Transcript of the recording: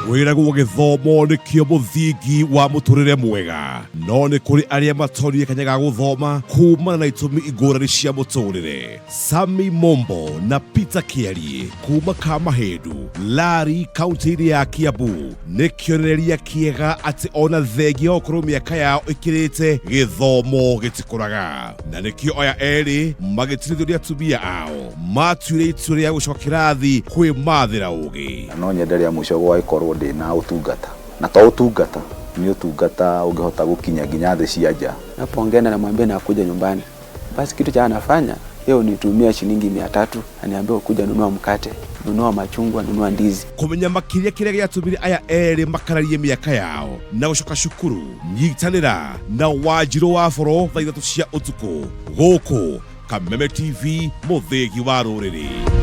Kwĩragwo gĩthomo nĩkĩo mũthingi wa mũtũrĩre mwega, no nĩ kũrĩ arĩa matonire kanya ga gũthoma kumana na itũmi ngũrani cia mũtũrĩre. Sami Mombo na Peter Kĩariĩ kuma Kamahĩndu, Lari, kaunti-inĩ ya Kiambu nĩ kĩonereria kĩega atĩ ona thengia wa gũkorwo mĩaka yao ĩkĩrĩte, gĩthomo gĩtikũraga. Na nĩkĩo aya erĩ magĩtirithio nĩ atumia ao matuire itua rĩa gũcoka kĩrathi kwĩmathĩra ũgĩ. Na no nyende rĩa mũico gũgagĩkorwo ndĩ na ũtungata, na to ũtungata, nĩ ũtungata ũngĩhota gũkinya nginya thĩ cia nja. Napoongea na namwambia nakuja nyumbani, basi kitu cha anafanya yeye unitumia shilingi 300 aniambia ukuja nunua mkate, nunua machungwa, nunua ndizi. Kũmenya makĩria kĩrĩa gĩatũmire aya erĩ makararie mĩaka yao na gũcoka cukuru, nyitanĩra na Wanjirũ wa Boro thaa 3 cia ũtukũ gũkũ Kameme TV, mũthĩgi wa rũrĩrĩ.